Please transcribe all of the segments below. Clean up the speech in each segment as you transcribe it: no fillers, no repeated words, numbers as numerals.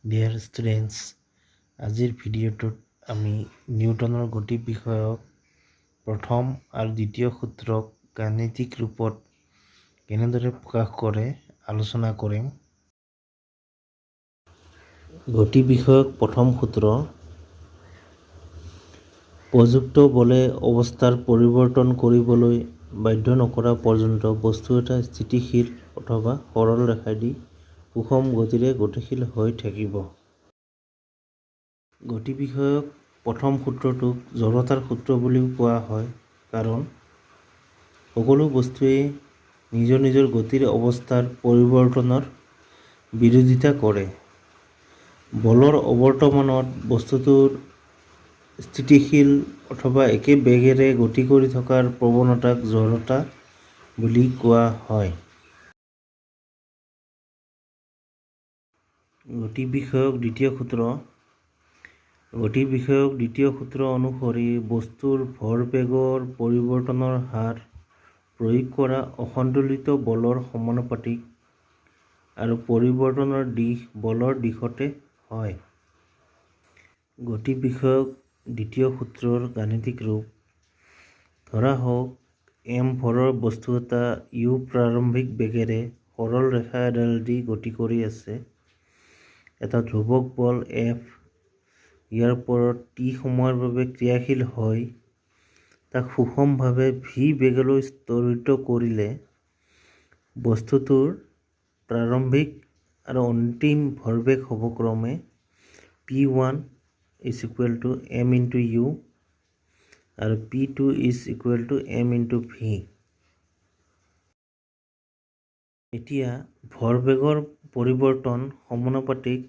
Dear students, আজিৰ ভিডিঅ'টোত আমি নিউটনৰ গতি বিষয়ক প্ৰথম আৰু দ্বিতীয় সূত্ৰক গাণিতিক ৰূপত কেনেদৰে প্ৰকাশ কৰে আলোচনা কৰিম। গতি বিষয়ক প্ৰথম সূত্ৰ: প্ৰযুক্ত বলে অৱস্থাৰ পৰিৱৰ্তন কৰিবলৈ বাধ্য নকৰা পৰ্যন্ত বস্তু এটা স্থিতিশীল অথবা সৰল ৰেখাদি সুষম গতিৰে গতিশীল হৈ থাকিব। গতি বিষয়ক প্ৰথম সূত্ৰটোক জড়তাৰ সূত্ৰ বুলিও কোৱা হয়, কাৰণ সকলো বস্তুৱেই নিজৰ নিজৰ গতিৰ অৱস্থাৰ পৰিৱৰ্তনৰ বিৰোধিতা কৰে। বলৰ অবৰ্তমানত বস্তুটোৰ স্থিতিশীল অথবা একে বেগেৰে গতি কৰি থকাৰ প্ৰৱণতাক জড়তা বুলি কোৱা হয়। গতি বিষয়ক দ্বিতীয় সূত্ৰ: গতি বিষয়ক দ্বিতীয় সূত্ৰ অনুসৰি বস্তুৰ ভৰবেগৰ পৰিৱৰ্তনৰ হাৰ প্ৰয়োগ কৰা অসন্তুলিত বলৰ সমানুপাতিক আৰু পৰিৱৰ্তনৰ দিশ বলৰ দিশতে হয়। গতি বিষয়ক দ্বিতীয় সূত্ৰৰ গাণিতিক ৰূপ: ধৰা হওক, এম ভৰৰ বস্তু এটা you প্ৰাৰম্ভিক বেগেৰে সৰল ৰেখা এডালেদি গতি কৰি আছে। এটা ধ্ৰুৱক বল এফ ইয়াৰ ওপৰত টি সময়ৰ বাবে ক্ৰিয়াশীল হৈ তাক সুষমভাৱে ভি বেগলৈ ত্বৰিত কৰিলে বস্তুটোৰ প্ৰাৰম্ভিক আৰু অন্তিম ভৰবেগ হ'ব ক্ৰমে P1 is equal to m into u আৰু P2 is equal to m into v। এতিয়া ভৰবেগৰ পৰিৱৰ্তন সমানুপাতিক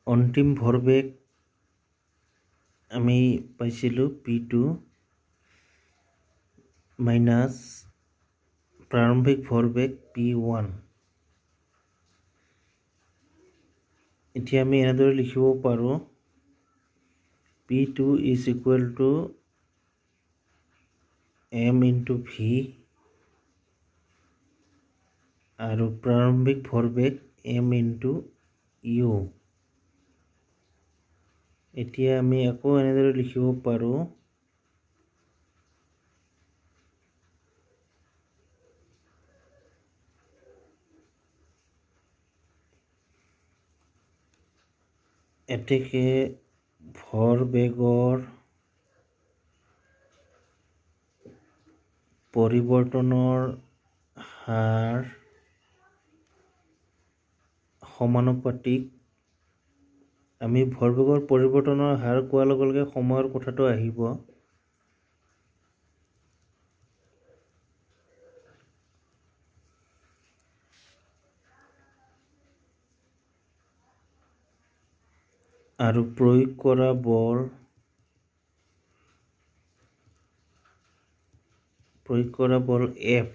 অন্তিম ভৰবেগ আমি পাইছিলোঁ পি টু মাইনাছ প্ৰাৰম্ভিক ভৰবেগ পি ওৱান। এতিয়া আমি এনেদৰে লিখিব পাৰোঁ, P2 is equal to m into v আৰু প্ৰাৰম্ভিক ভৰবেগ এম ইনটু ইউ। এতিয়া আমি আকৌ এনেদৰে লিখিব পাৰোঁ, এতেকে ভৰবেগৰ পৰিৱৰ্তনৰ হাৰ সমানুপাতিক। আমি ভৰবেগৰ পৰিৱৰ্তনৰ হাৰ কোৱাৰ লগে লগে সময়ৰ কথাটো আহিব। আৰু প্ৰয়োগ কৰা বল এফ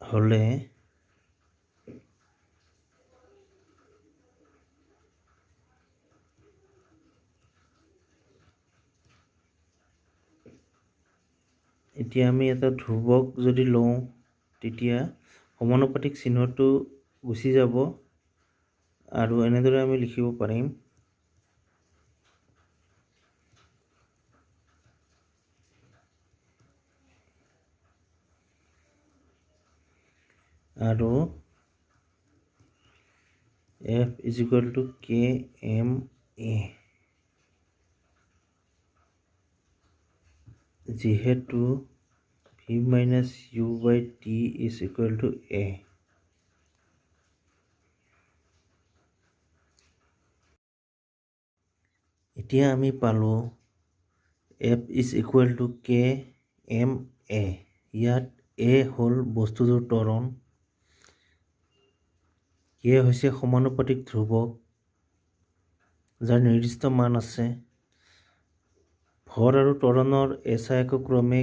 হ'লে এতিয়া আমি এটা ধ্ৰুৱক যদি লওঁ, তেতিয়া সমানুপাতিক চিহ্নটো গুচি যাব আৰু এনেদৰে আমি লিখিব পাৰিম, আৰু F is equal to k m a। যিহেতু v minus u by t is equal to a। এতিয়া আমি পালোঁ F is equal to k m a। ইয়াত এ হ'ল বস্তুটোৰ ত্বৰণ, কে হৈছে সমানুপাতিক ধ্ৰুৱক যাৰ নিৰ্দিষ্ট মান আছে। ভৰ আৰু ত্বৰণৰ এছ I একক ক্ৰমে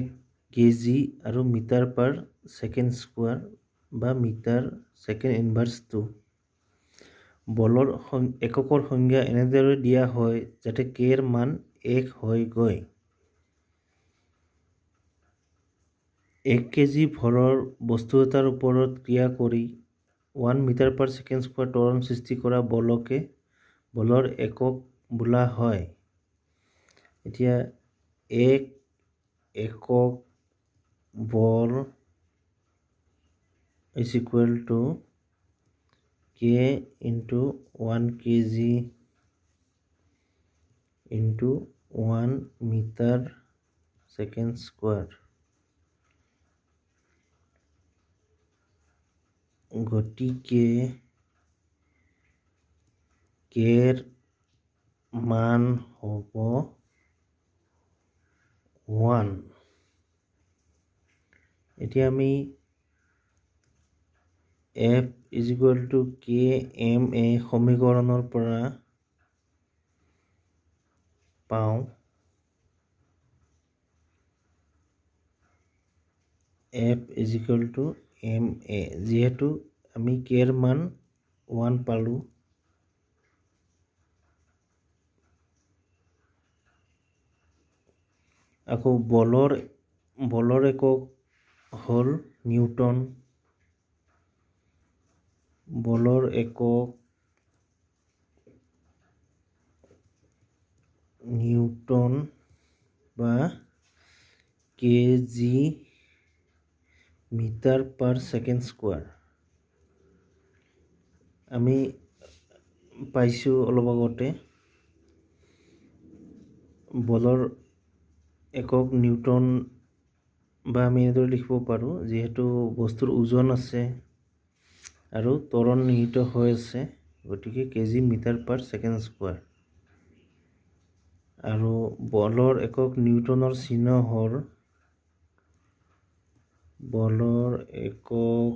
কেজি আৰু মিটাৰ পাৰ ছেকেণ্ড স্কোৱাৰ বা মিটাৰ ছেকেণ্ড ইনভাৰ্ছ টু। বলৰ এককৰ সংজ্ঞা এনেদৰে দিয়া হয় যাতে কেৰ মান 1 হয়গৈ। 1 কেজি ভৰৰ বস্তু এটাৰ ওপৰত ক্ৰিয়া কৰি 1 meter per second square ত্বৰণ সৃষ্টি কৰা বলকে বলৰ একক বোলা হয়। এতিয়া এক একক বল is equal to K into 1 kg into 1 meter second square। গতিকে কেৰ মান হ'ব 1। এতিয়া আমি F is equal to K m a সমীকৰণৰ পৰা পাওঁ F is equal to m a, যিহেতু আমি কেৰ মান 1 পালোঁ। আকৌ বলৰ একক হ'ল নিউটন। বলৰ একক নিউটন বা kg meter per second square। আমি পাইছোঁ অলপ আগতে বলৰ একক নিউটন বা আমি এনেদৰে লিখিব পাৰোঁ, যিহেতু বস্তুৰ ওজন আছে আৰু ত্বৰণ নিহিত হৈ আছে, গতিকে kg meter per second square। আৰু বলৰ একক নিউটনৰ চিহ্ন হ'ল, বলৰ একক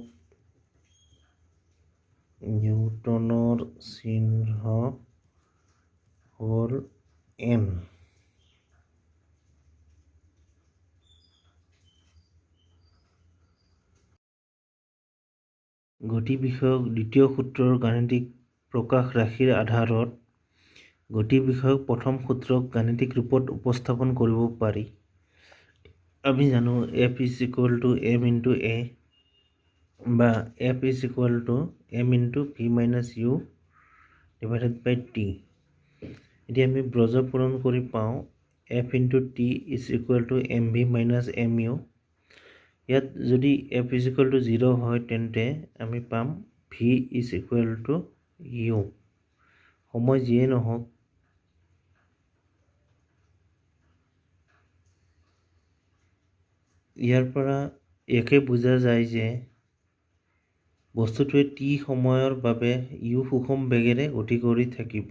নিউটনৰ চিহ্ন হ'ল এন। গতি বিষয়ক দ্বিতীয় সূত্ৰৰ গাণিতিক প্ৰকাশ ৰাশিৰ আধাৰত গতি বিষয়ক প্ৰথম সূত্ৰক গাণিতিক ৰূপত উপস্থাপন কৰিব পাৰি। আমি জানো F is equal to m into a বা F is equal to m into v minus u divided by t। এতিয়া আমি ব্ৰজ পূৰণ কৰি পাওঁ F into t is equal to m v minus m u। ইয়াত যদি F is equal to 0 হয়, তেন্তে আমি পাম v is equal to u, সময় যিয়ে নহওক। ইয়াৰ পৰা ইয়াকে বুজা যায় যে বস্তুটোৱে টি সময়ৰ বাবে you সুষম বেগেৰে গতি কৰি থাকিব।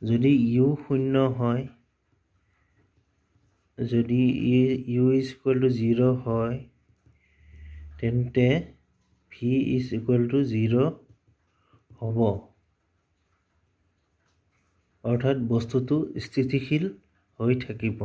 যদি you শূন্য হয়, যদি u is equal to 0 হয়, তেন্তে v is equal to 0 হ'ব, অৰ্থাৎ বস্তুটো স্থিতিশীল হৈ থাকিব।